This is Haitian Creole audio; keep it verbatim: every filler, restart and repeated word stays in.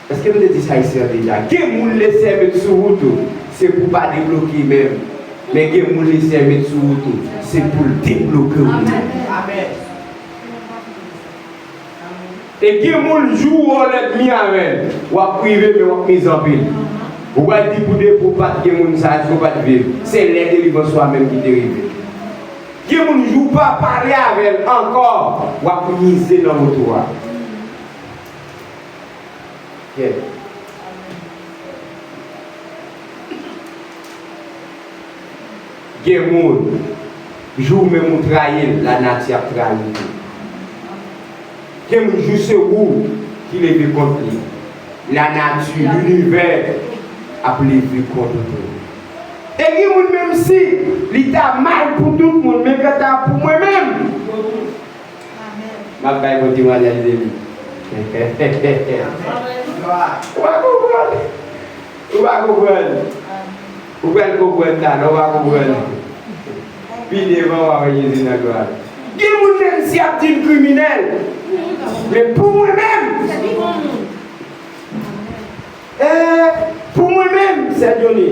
Èske m te di sa isi an deja? Gen moun Lesenyè met sou wout ou, se pou w pa debloke menm. Men gen moun Lesenyè met sou wout ou, se pou l debloke w menm. E gen moun, jou w wè w lènmi avè l, w ap rive, men w ap mize anpil. Ou pral di pou de pou w pa t gen moun sa, èske w pa t viv? Se lè delivrans ou a menm ki te rive. Gen moun, jou w pa pale avè l ankò, w ap mize nan moto a. Gen moun, jou w menm ou trayi l, lanati ap trayi l tou. Gen moun, jou se ou ki leve kont li, lanati, linivè ap leve kont ou tou. E gen moun, menm si li ta mal pou tout moun, men kanta pou mwen menm, m ap bay bon temwayaj de li. Ou pa konprann? Ou pa konprann? Ou pral konprann talè, ou pa konprann? Pi devan, w a wè Jezi nan glwa. Gen moun, menm si y ap di l kriminèl, men pou mwen menm, eh, pou mwen menm, Sè Johnny,